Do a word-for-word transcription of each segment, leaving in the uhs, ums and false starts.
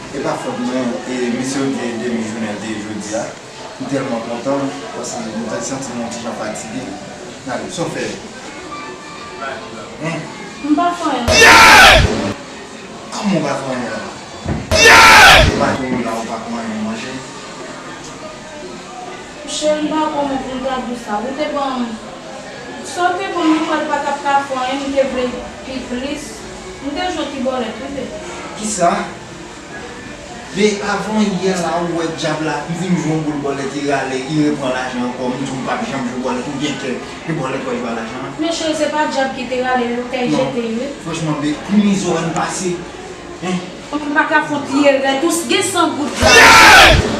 E pa fòt mwen, e mesye yo te demi jounen l te ye jodi a. M tèlman kontan, paske m te santi m yon ti jan fatige. Gade, sa w fè? Hein? M pa fè anyen. Kòman w pa fè anyen la? Ou pa tou la, ou pa pran anyen manje? Cheri, m pa konnen pou m ta di w sa. Ou te ban m, sa w te ban m, m kwè l pa t ap ka fè anyen, m te vle pi plis. M te jwe ti bòlèt, wi, bebe. Kisa? Men avan yè la, ou wè dyab la, m vin jwe yon boul bòlèt, li rale, li repran lajan ankò. M di w m p ap janm jwe bòlèt, ou gen kè, e bòlèt w al jwe a lajan an. Men cheri, se pa dyab ki te rale l, ou te jete l, wi. Franchman, be, pou mizè w wè n pase. Hein? Ou pa ka fè yon ti erè tou, gen san goud la.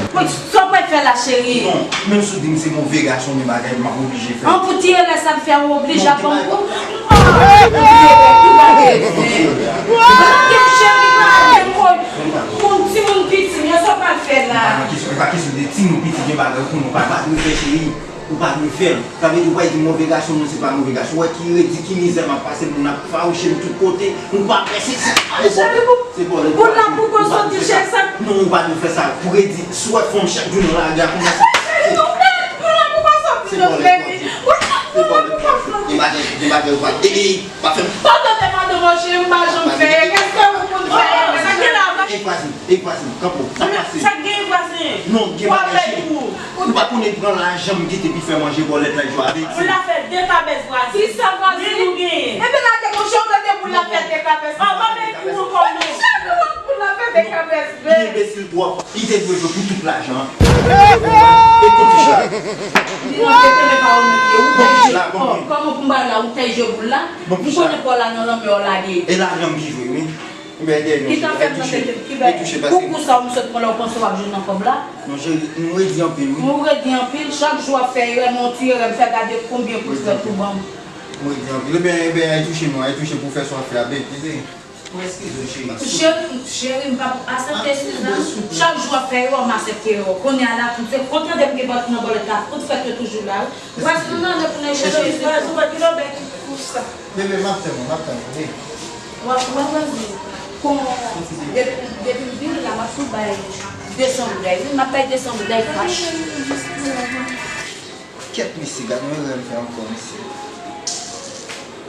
Mwen, sa w pral fè la, cheri? Non, menm si w di m se move gason, men bagay m ap oblije fè. An pou ti erè sa m fè, ou oblije ap ban m kou? Gade cheri, gade. Moun, timoun piti, men sa w pral fè la? E pa kesyon, e pa kesyon de timoun piti, gen bagay ou konnen ou pa, pa dwe fè, cheri. Ou pa dwe fè l. Sa vle di ou pral di move gason, non, se pa move gason. Ou wè ki redi, ki mizè m ap pase, moun ap fawouche m tout kote. Ou pa fè se, se, se bòlèt. Se bòlèt. Boul la poko soti, cheri, sa. Non, ou pa dwe fè sa. Pou redi, si w wè fanm chak jou nan lari a, kòmanse. Cheri, boul la poko soti, non, baby. Boul la poko soti. Gen bagay, gen bagay ou pa, e, e, pa fè m. Padone, padone, mon cheri, m pa janm fè. Èske ou konn fè? Sa gen la? E vwazen, e vwazen, kanpe w. Sa pase? Sa gen vwazen? Non, gen bagay, cheri. Ou pa konnen pran lajan m kite epi fè manje bòlèt la jwe avèk. Pou l ap fè de kabès vwazen. Kisa vwazen? Wi, nou genyen. Ebyen, lage monchè, ou tande pou l ap fè de kabès. An, pa bay kou ankò, non. Chak jou pou l ap fè de kabès, bebe. Li enbesil twòp. Li te dwe jwe pou tout lajan an. E kout ficha. Li nan tete men pa ou menm ye. Ou te jwe. Kòman pou m ba la, ou te jwe boul la? M konnen pa w la nan lanmè w lage. E lajan m ki jwe, wi. Ki ta fè m nan tete m, ki bay. Pou kou sa w m sot pran la, ou panse w ap jwenn nan kòb la? Non, cheri, m redi anpil, wi. Ou redi anpil, chak jou w ap fè erè, men yon ti erè m fè, gade konbyen kout frèt ou ban m. M redi anpil. Ebyen, ebyen, ay touche non, ay touche pou fè sa w ap fè a, babe, kite. Mwen eskize w, cheri, m ap sou. Cheri, cheri, m p ap aksepte eskiz la. Chak jou w ap fè erè, m aksepte erè. Kounye a la, tout se kontan de m gen bòt nan bòlèt la, tout frèt yo toujou la, wi. Vwazen, nou nan lè pou n al chèche. Vwazen, vwazen, ou pa gen lòbèy ki pou sa. Bebe, m ap tann ou, m ap tann ou, bebe. W ap, w ap vwazen. Kon, depi, depi m vini la, m ap tou bay de san goud, wi. M ap bay de san goud kach. Kèt, mesye, gad yon erè m fè ankò, mesye.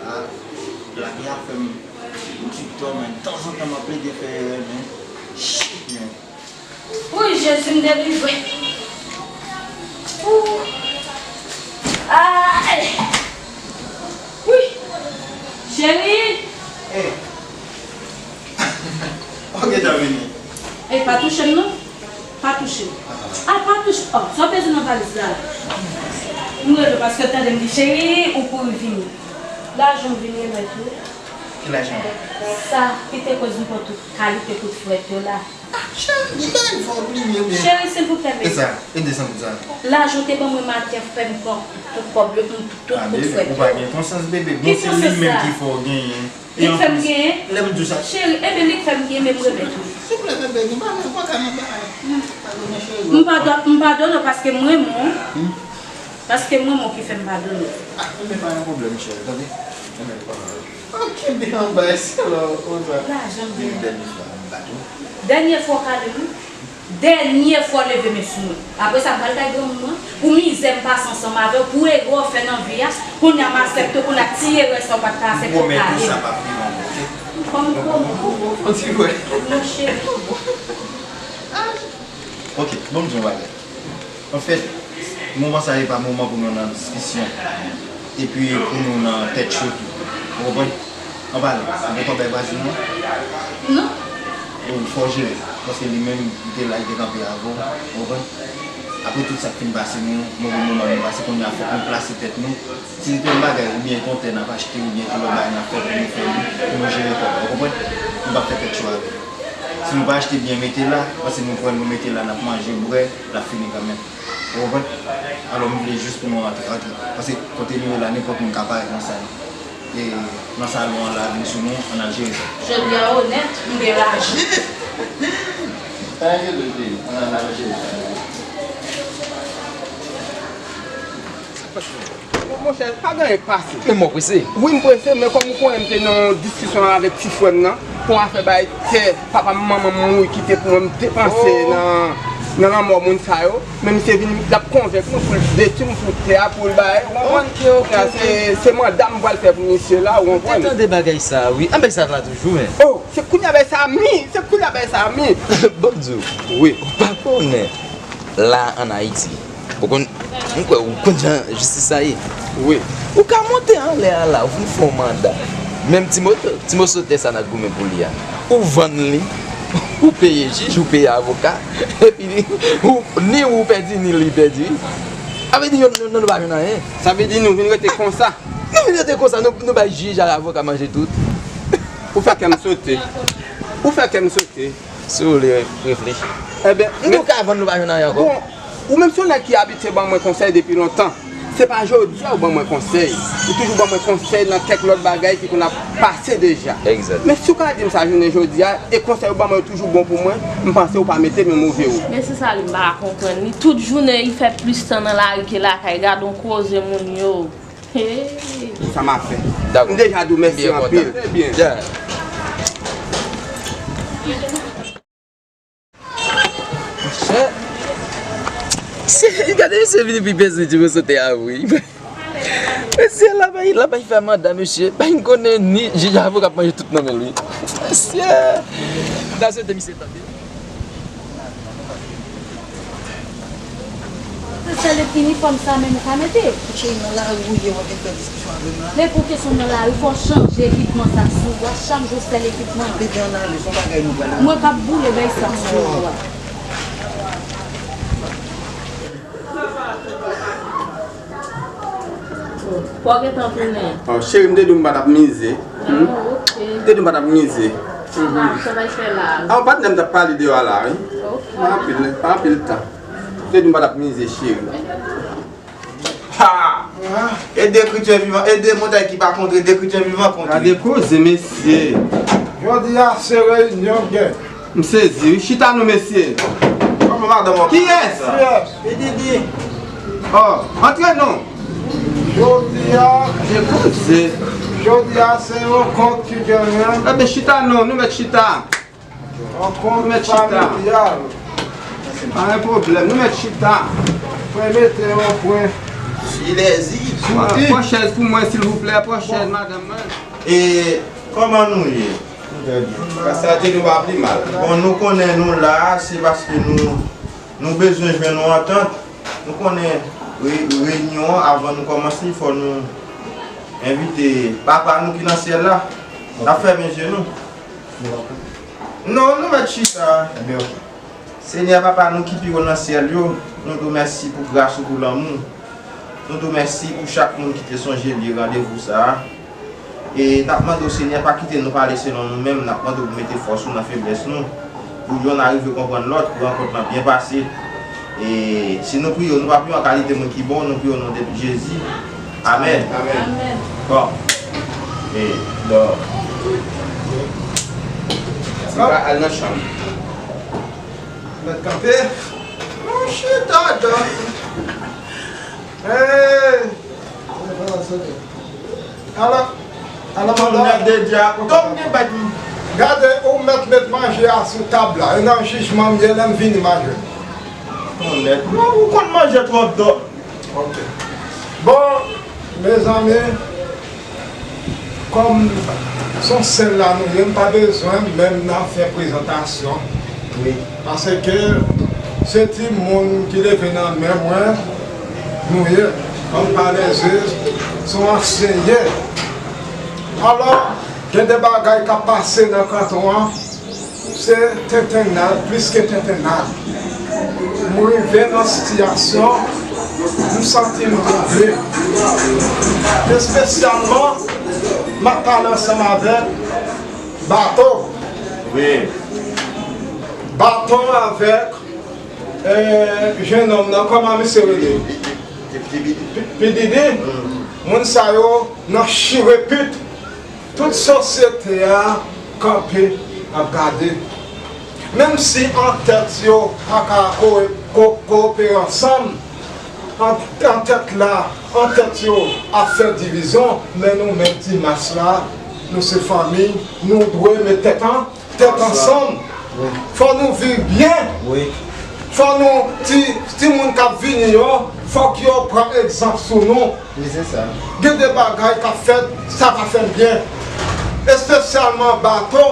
A, lavi a fè m yon ti tò, men tanzantan m ap plede fè erè, men. Shit, men. Wouyy, Jezi m delivre. Ooh. Ay. Wouyy. Cheri. Hey. Ok, Dominique. Ey, pa touche m non. Pa touche m. Ah, pa touche. Oh, sa w bezwen nan valiz la? M rele w paske w tande m di, cheri, ou kouri vini. Lajan m vini remèt ou. Ki lajan? Sa ki te koz m pran tout kalite kout frèt yo la. Ah, cheri, m bay fò bliye, men. Cheri, silvouplè, men. E sa, e desann sa. Lajan w te ban mwen maten, fè m pran tout kòb yo, tout, tout kout frèt yo. Ah, bebe, ou pa gen konsyans, bebe. Bon, se li menm ki fè w genyen. Li k fè m genyen? Lè m di w sa. Cheri, ebyen, li k fè m genyen, men m remèt ou. Souple, bebe, gen bagay ou pa ka nan bagay. Padone, cheri. M padone, m padone w paske m renmen w. Paske m renmen w ki fè m padone w. Ah, men pa yon pwoblèm, cheri, tande. Ebyen, pa yon pwoblèm. Ok, byen, anba eskalòl, konsa. Lajan m genyen. Dènye fwa, m bat ou. Dènye fwa w kale m. Dènye fwa w leve men sou mwen. Apre sa, m pral bay granmoun mwen. Pou mizè m pase ansanm avè w, pou erè w fè nan vi a, kounye a m aksepte w, kounye a ti erè sa w pa t ka aksepte w kale m. Pwomèt ou sa p ap rive ankò, ok? Kòm pwomèt ou. Yon ti frè. Monchè. Ok, ban m di w yon bagay. Anfèt, moman sa a, e pa moman pou nou nan diskisyon. Epi pou nou nan tèt cho tou. Ou konprann? Ann pale, ou gentan bay vwazen nan? Non. Ou fò jere, paske li menm, li te la, li te kanpe avè w. Ou konprann? Apre tout sa k fin pase nou, move moman nou pase, kounye a fòk nou plase tèt nou. Si se te yon bagay, oubyen kontè n ap achte, oubyen ki lòt bagay n ap fè pou nou fè li, pou nou jere kò nou. Ou konprann? Nou p ap fè tèt cho avè l. Si nou pa achte byen mete la, paske nou pran nou mete la, n ap manje, bwè, l ap fini kanmenm. Ou konprann? Alò, m vle jis pou nou antre, antre. Paske kote nou ye la, nenpòt moun ka parèt nan sal. E nan salon an la, vin sou nou, ann al jere sa. Jodi a onèt, m gen lajan. Pa enkyete w, cheri, ann al jere sa. Monchè, pa gen anyen k pase. E mwen prese. Wi, m prese, men kòm ou konnen m te nan yon diskisyon avèk ti frè m nan, Yon afè bay tè, papa m, manman m mouri kite pou mwen, m depanse nan, nan lanmò moun sa yo. Men misye vin, l ap konvenk mwen pou l detwi m pou tè a, pou l bay. Ou konprann? Kounya se, se manda m pral fè pou misye la, ou konprann? Mwen te tande bagay sa a, wi. An, bagay sa a la toujou, men. Oh, se kounya bagay sa a mi, se kounya bagay sa a mi. Ban m di w, wi, ou pa konnen la ann Ayiti. Ou konn, m kwè ou konn jan jistis la ye. Wi. Ou ka monte anlè a la, ou vin fè yon manda. Menm ti mo-, ti moso tè sa n ap goumen pou li a. Ou vann li, ou peye jij, ou peye avoka, epi ou, ni ou pèdi, ni li pèdi. Sa vle di nou, nou, nou pa jwenn anyen. Sa vle di nou vin rete konsa. Nou vin rete konsa, nou, nou bay jij ak avoka manje tout. Ou fè kè m sote. Ou fè kè m sote. Si w vle reflechi. Ebyen, nou ka vann nou pa jwenn anyen ankò. Bon, ou menm se yon nèg ki abitye ban mwen konsèy depi lontan. Se pa jodi a ou ban mwen konsèy. Ou toujou ban mwen konsèy nan kèk lòt bagay ki konn ap pase deja. Egzat. Men si w ka di m sa jounen jodi a, e konsèy ou ban mwen yo toujou bon pou mwen, m panse ou pa mete men move ou. Mesye Salim m pa ka konprann li. Tout jounen li fè plis tan nan lari ke lakay. Gad on koze moun yo. Hey. Sa m ap fè. Dakò. M deja di w mèsi anpil. Byen kontan. Trè byen. Yeah. Monchè. Se, gade misye vini pi bezwen di mwen sote a wi. Mesye la bay, la bay fè manda mesye. Bay konnen ni jij avoka ap manje tout nan men li. Mesye. M ta swete misye tande. Se sèl inifòm sa menm ou ka mete. Cheri, nan lari ou ye, w ap vin fè diskisyon avè m la. Men pou kesyon nan lari, fò w chanje ekipman sa k sou ou a. Chak jou sèl ekipman. Bebe, ann ale, se yon bagay nou pral. Mwen p ap boule bèy sa sou ou a. Fò w gentan tounen. Oh, cheri, m te di w m pa t ap mize. Hmm? Oh, ok. M te di w m pa t ap mize. Sa, sa va fè la. Ah, patnè m t ap pale deyò a la, wi. Ok. Pa anpil, pa anpil tan. M te di w m pa t ap mize, cheri. Ha! E de kretyen vivan, e de montay ki pa kontre, de kretyen vivan kontre. Gade koze, mesye. Jodi a, se reyinyon gen. M sezi, wi. Chita non, mesye. Kòman madanm w ap fè sa? Kiyès? Kiyès? Pi Didi. Oh, antre non. Jodi a, se koze. Jodi a, se yon kont ki genyen. Ebyen, chita non, nou mèt chita. Yon kont familyal. Pa gen pwoblèm, nou mèt chita. Pwen mete yon pwen. Silèzi. Pran chèz pou mwen, silvouplè. Pran chèz, madanm mwen. E kòman nou ye? Sa te nou pa pi mal. Bon, nou konnen nou la, se paske nou, nou bezwen jwenn yon antant. Nou konnen re-, reyinyon an, avan nou kòmanse, fò nou envite Papa nou ki nan syèl la. N ap fèmen je nou. Non, nou mèt chita. Senyè Papa nou ki pi wo nan syèl yo, nou di w mèsi pou gras ou, pou lanmou. Nou di w mèsi pou chak moun ki te sonje li randevou sa a. E n ap mande w, Senyè, pa kite nou pale selon nou menm, n ap mande w pou mete fòs ou nan feblès nou, pou yonn arive konprann lòt, pou rankont lan byen pase. E si nou priye w, nou pa priye w an kalite moun ki bon, nou priye w nan non de Jezi. Amèn. Amèn. Bon. E, dò. Sa va al nan chanm. Mèt kanpe. Non, chita, dò. Hey! Ala, ala, madanm. Tonèt de dyab. Kòm gen bèt. Gade, ou mèt met manje a sou tab la. E nan jijman m ye, lè m vini, m a jwenn. Tonèt. Non, ou konn manje twòp dò. Ok. Bon, mezanmi, kòm se yon sèl la nou ye, m pa bezwen menm nan fè prezantasyon. Wi. Paske se timoun ki leve nan men mwen, nou ye. Kòm pa lèze, se yon ansyen ye. Alò, gen de bagay k ap pase nan kanton an, se tentennad, plis ke tentennad. M rive nan sitiyasyon, m santi m twouble. Espesyalman, m ap pale ansanm avèk Bato. Wi. Bato avèk, eh, jennonm nan, kòman misye rele? Pi-, Pi Didi. Pi-, Pi Didi? Mm. Moun sa yo nan chire pit. Tout sosyete a kanpe ap gade. Menm si antèt yo pa ka ko-, ko-, kowopere ansanm, an-, antèt la, antèt yo ap fè divizyon, men nou menm ti mas la, Nou se fanmi, nou dwe met tèt an, tèt ansanm. Fò nou viv byen. Fò nou, ti, timoun k ap vini yo, fòk yo pran egzanp sou nou. Gen de bagay k ap fèt, sa pa fè m byen. Espesyalman Bato,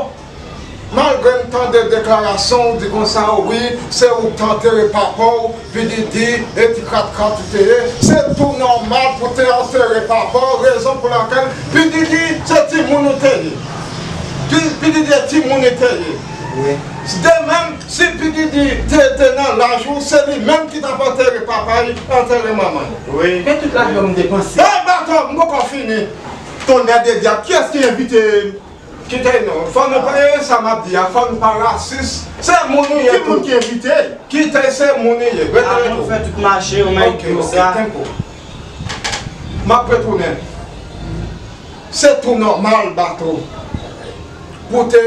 malgre m tande deklarasyon ou di konsa, wi, se ou k te antere papa w, P Diddy, e ti krat krat ou te ye, se tou nòmal pou te antere papa w, rezon pou lakèl P Diddy se timoun ou te ye. P Diddy e timoun ou te ye. De menm, si P Diddy te, te nan laj ou, se li menm ki t ap antere papa l, antere manman l. Men tout lajan m depanse. Ey, Bato, m poko fini. Tonnè de dyab, kiyès ki envite m? Kite non, fò nou pa, e sa m ap di a, fò nou pa rasis. Se moun nou ye tou. Ki moun ki envite? Kite, se moun nou ye. Rete tou. Avan nou fè tout mache, yon may di yo sa. M ap retounen. Se tou nòmal, Bato. Pou te,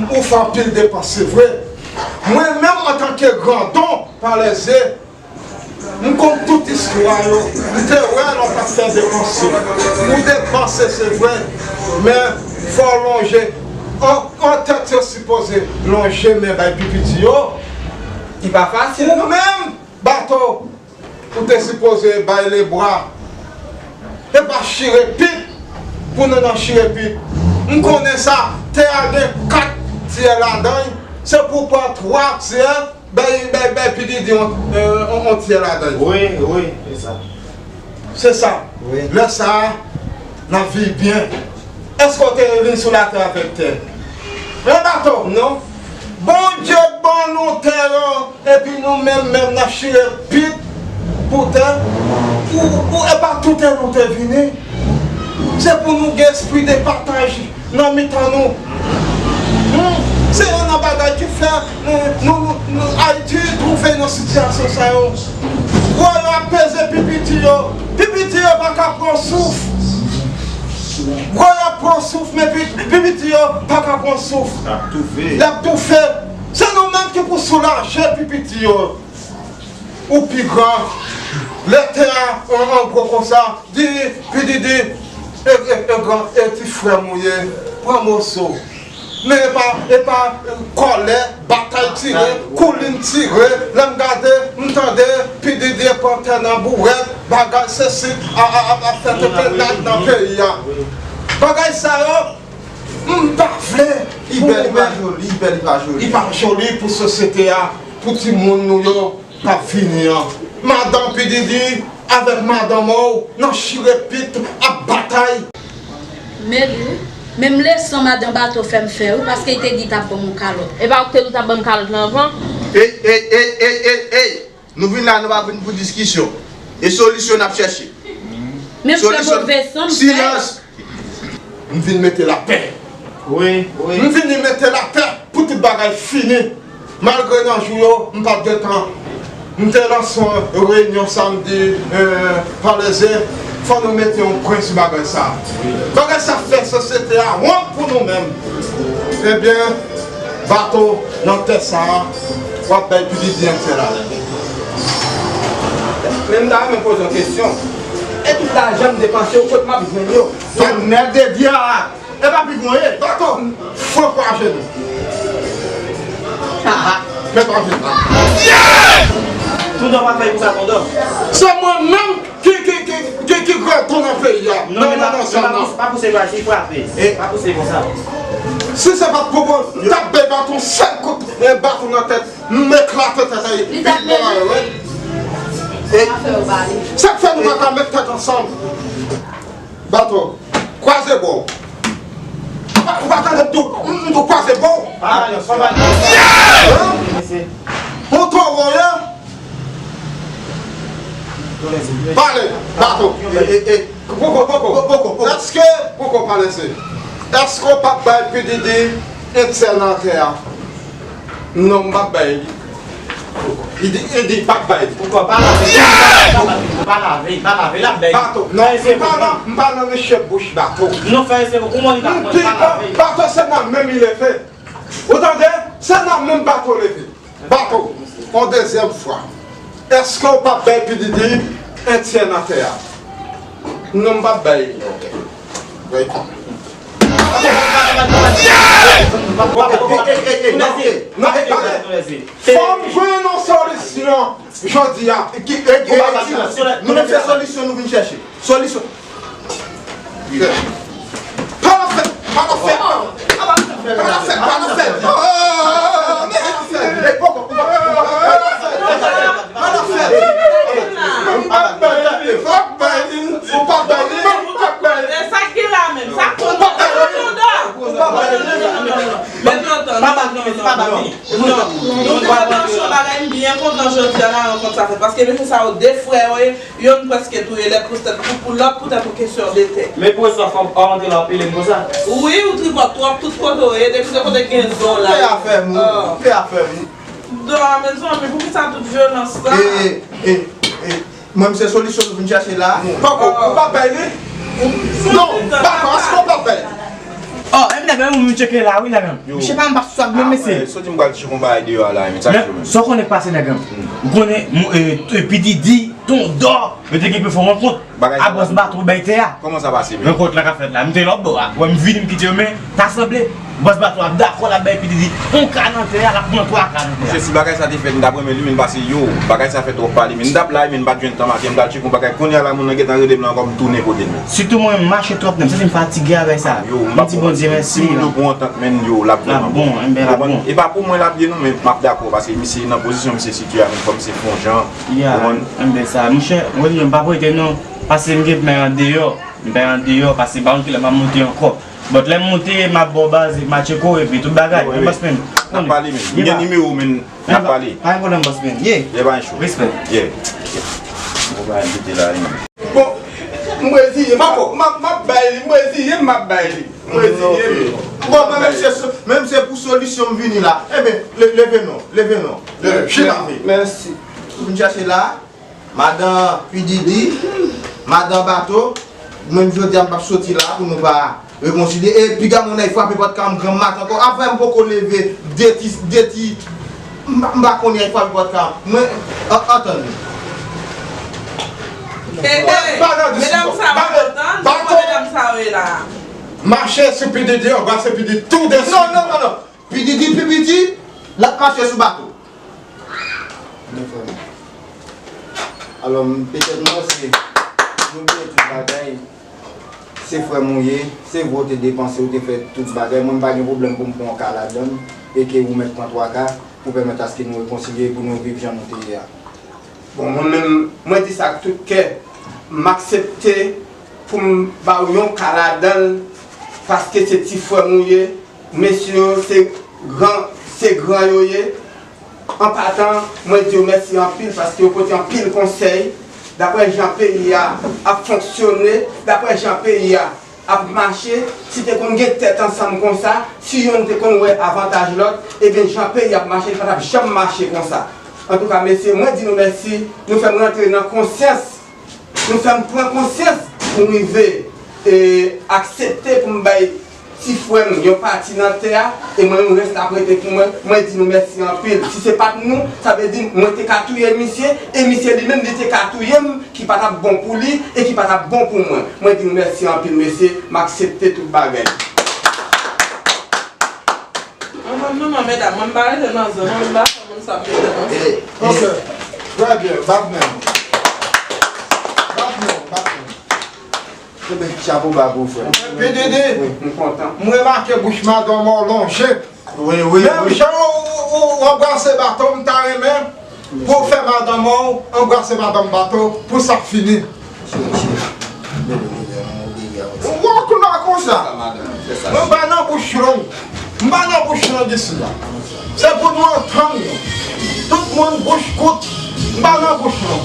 ou fè anpil depans, se vre. Mwen menm, antanke grandon, palèze, m konn tout istwa yo. M te wè lè w t ap fè depanse. Ou depanse, se vre, men fò w lonje. An, an tèt yo sipoze lonje men bay pi piti yo. Li pa fasil, non. Ou menm, Bato, ou te sipoze bay lebra. E pa chire pit pou nou nan chire pit. M konnen sa, tè a gen kat tyè ladan l. Se pou pran twa tyè, bay, bay, bay P Diddy yon, yon, yon tyè ladan l. Wi, wi, se sa. Se sa. Wi. Lè sa a, n ap viv byen. Èske w te vin sou latè avèk tè? Men Bato, non. Bondye ban nou tè yo, epi nou menm, menm n ap chire pit pou tè. Ou, ou, e pa tout tè nou te vini. Se pou nou gen espri de pataj nan mitan nou. Hmm, se youn nan bagay ki fè nou, nou, nou, nou, Ayiti twouve nan sitiyasyon sa yo. Gwo yo ap peze pi piti yo. Pi piti yo pa ka pran souf. Gwo yo ap pran souf, men pi, pi piti yo pa ka pran souf. Y ap toufe. Y ap toufe. Se nou menm ki pou soulaje pi piti yo. Ou pi gran. Lè tè a an, an gwo konsa, di, P Diddy, e, e, e gran, e ti frè m ou ye, pran moso. Men e pa, e pa, e, kòlè, batay tire, koulin tire, lè m gade, m tande, P Diddy pran tè nan bourèt, bagay sesi, a, a, a, ap fè tete nag nan peyi a. Bagay sa yo, m pa vle pou nou menm. Li bèl, li pa joli, li bèl, li pa joli. Li pa joli pou sosyete a, pou timoun nou yo k ap vini an. Madanm P Diddy avèk madanm ou nan chire pit ap batay. Men li, menm leson madan Bato fè m fè wi, paske li te di li t ap ban m yon kalòt. E pa ou ki te di w t ap ban m kalòt lan anvan? Ey, ey, ey, ey, ey, ey! Nou vin la, nou pa vin pou diskisyon. E solisyon n ap chèche. Men m fè move san m fè. Silans! M vin mete lapè. Wi, wi. M vini mete lapè pou tout bagay fini. Malgre nan jou yo, m pa t gen tan. M te lanse yon reyinyon samdi, eh, Palèze. Fò nou mete yon pwen sou bagay sa. Bagay sa fè sosyete a wont pou nou menm. Ebyen, Bato, nan tè sa a, w ap bay P Diddy enterè. Men m ta renmen poze yon kesyon. E tout lajan m depanse yo, kot m ap jwenn yo? Tonnè de Dye a! E pa pi bon ye. Bato, fò kwa jenou. Men pa vin la. Tondò pa fè pou sa, Tondò. Se mwen menm ki, ki, ki, ki, ki grandon nan peyi a. Non, men pa, pa pouse, pa pouse, pa pouse, pa pouse konsa. Si se pa t pou mwen, m t ap bay Bato sèl kout, e, baton nan tèt, m eklate tèt a li. Li t ap mele. E, sa k fè nou pa ka met tèt ansanm? Bato, kwaze bò w. Ou pa, ou pa tande m tou, m tou kwaze bò w. Pa pale, pa pale. Mesye. Ou towo ye. Pale, Bato. E, e, e. Poko, poko, poko, poko. Èske, poko, Palèze. Èske w p ap bay P Diddy entyè nan tè a? Non, m p ap bay li. Li di, li di, pa bay. Poukò pa lave? Yeah! Pa lave, pa lave, l ap bay. Bato, non, m pa nan, m pa nan mesye bouch Bato. Non, fè se kouman li pa konn pa lave? Bato, se nan men m li leve. Ou tande? Se nan men m Bato leve. Bato, yon dezyèm fwa. Èske w p ap bay P Diddy entyè nan tè a? Non, m p ap bay li. Ok. Welcome. Fò m jwenn yon solisyon jodi a. Ki, e, e, e, nou menm se solisyon nou vin chèche. Solisyon. Pa nan fèt, pa nan fèt. Pa nan fèt, pa nan fèt. Oh, pa nan fèt. Pa nan fèt. Ou pa bay li, ou pa bay li, ou pa bay li. E sa k gen la menm, sa k konn konn konn. Men tonton, non, non, non, non. Non, nou te pran yon bagay, m byen kontan jodi a nan rankont sa fèt, paske mesye sa yo de frè yo ye, youn prèske touye lòt poutèt, pou, pou lòt poutèt yon kesyon de tè. Men pou sa fanm pa antre la pile m konsa. Wi, ou tripòt twòp tout kote w ye, depi se kote gen zon la. Koupe afè moun, koupe afè moun. Don, mezanmi, poukisa tout vyolans sa? E, e, e, e, mwen, se solisyon nou vin chèche la. Poko, ou pa bay li? Non, pa, pa, èske ou pa bay? Oh, e nèg la, moun tcheke la, wi, nèg la. Yo. Misye pa m pa sou sa, men mesye. Soti m pral tcheke yon bagay deyò a la, men sa k yo menm. Sa w konnen k pase, nèg la. Ou konnen, m, e, e, P D D, Tondò, yo te gentan fè yon rankont. A bòs bato bay tè a. Kòman sa pase menm? Rankont la ka fèt la. M te lòt bò a. Wè m vini m kite yo, men ta sanble bòs bato ap dakò l ap bay P D D yon ka nan tè a, l ap pran twa ka nan tè a. Mesye, si bagay sa te fèt, m t ap renmen li, men pase yo. Bagay sa fè twòp pale, men m t ap la, men m pa t jwenn tan maten, m t al tcheke yon bagay. Kounye a la, moun nan gentan rele m la ankò, m tounen kote l menm. Sitou mwen menm, m mache twòp, menm santi m fatige avèk sa. Yo, m di Bondye mèsi. Si moun yo pran antant, men yo, l ap vrèman bon. L ap bon, enben l ap bon. E pa pou mwen l ap ye non, men m ap dakò, paske misye nan pozisyon misye sitiye a, men fò misye fè yon jan. Ya, enben sa, monchè, mwen di m pa prete non, paske m gen plen andeyò. M pè andeyò, paske m pa konn kilè m ap monte ankò. But lè m monte, m ap ba w baz, m a tcheke w, epi tout bagay. Wi, wi. Bòs menm. N ap pale, men. M gen nimewo w, men. N ap pale. Pa gen pwoblèm, bòs menm. Yeah. Yeah, pa gen cho. Respè. Yeah. Bon, m reziye, m ap, m ap, m ap bay li, m reziye, m ap bay li. M reziye. Bon, mwen menm se, menm se pou solisyon m vini la. Enben, le-, leve non, leve non. Leve, chita. Mèsi. Ou vin chache la. Madan P Diddy, madan Bato, mwen jodi a m p ap soti la pou nou pa rekonsilye. E piga moun nan frape pòt kay m granm maten ankò. Apre m poko leve de ti, de ti, m pa, m pa konnen frape pòt kay. Mwen, an-, antann nou. Medam sa yo, medam sa yo ye la. Mache sou P Diddy, anbrase P Diddy tou de suit. Non, non, non, non. P Diddy pi piti, l ap mache sou Bato. Alò, m, petèt mwen se, nou bliye tout bagay. Se frè m ou ye, se vre w te depanse, w te fè tout bagay. Mwen, m pa gen pwoblèm pou m pran yon ka ladan l, e ke ou mèt pran twa ka, pou pèmèt aske nou rekonsilye, pou nou viv jan nou te ye a. Bon, mwen menm, mwen di sa ak tout kè. M aksepte pou m ba w yon ka ladan l, paske se ti frè m ou ye. Mesye yo, se gran, se gran yo ye. An patan, mwen di yo mèsi anpil, paske yo pote anpil konsèy. Daprè jan peyi a ap fonksyone, daprè jan peyi a ap mache, si te konn gen tèt ansanm konsa, si yonn te konn wè avantaj lòt, ebyen, jan peyi ap mache, li pa t ap janm mache konsa. Antouka, mesye, mwen di nou mèsi, nou fè m rantre nan konsyans, nou fè m pran konsyans pou m rive, e, aksepte pou m bay ti frè m yon pati nan tè a, e mwen menm rès la ap rete pou mwen. Mwen di nou mèsi anpil. Si se pa t nou, sa vle di mwen te ka touye misye, e misye li menm li te ka touye m, ki pa t ap bon pou li e ki pa t ap bon pou mwen. Mwen di nou mèsi anpil, mesye, m aksepte tout bagay. Mwen menm non, non, medam, mwen m pa rete nan zòn, mwen m pa fè moun sa ap mete nan zòn. Ok, trè byen, bat men nou. Bat men nou, bat men nou. Kenbe chapo ba pou frè. P Diddy, wi, m kontan. M remake bouch madanm ou lonje. Wi, wi, wi. Menm jan ou, ou, ou anbrase Bato, m ta renmen pou w fè madanm ou anbrase madanm Bato pou sa fini. Ou wè kounye a konsa. Mwen pa nan bouch long. M pa nan bouch long isi a. Se pou nou antann nou. Tout moun bouch kout. M pa nan bouch long.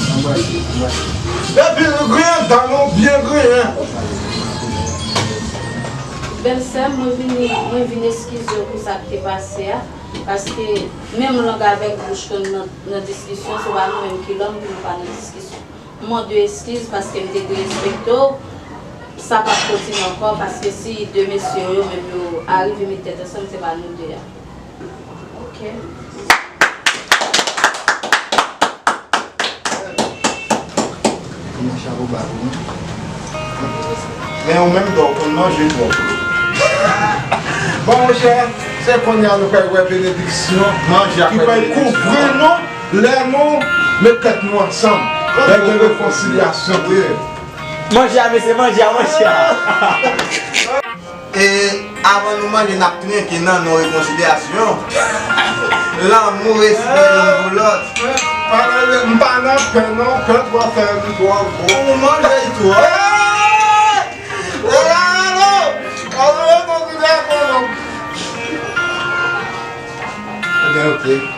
Epi griyen dan nou byen griyen. Bèlsè m, mwen vini, mwen vin eskize w pou sa k te pase a, paske menm lang avèk bouch konn nan, nan diskisyon, se pa nou menm ki lòm pou nou pa nan diskisyon. M mande w eskiz paske m te derespekte w, sa p ap kontinye ankò, paske si de mesye yo menm yo arive met tèt ansanm, se pa nou de a. Ok. Kòman chapo ba pou nou? Men ou menm tou, ou konn manje twòp. Bon, monchè, se kounye a nou pral wè benediksyon ki pral kouvri nou lè nou met tèt nou ansanm. Lè gen rekonsilyasyon ki fèt. Manje a, mesye, manje a, manje a. E avan nou manje, n ap trenke nan non rekonsilyasyon. Lanmou, respè youn pou lòt. M pa nan pè non, pè twò fè m twò gwo. Ou manje l twò. Ok, ok.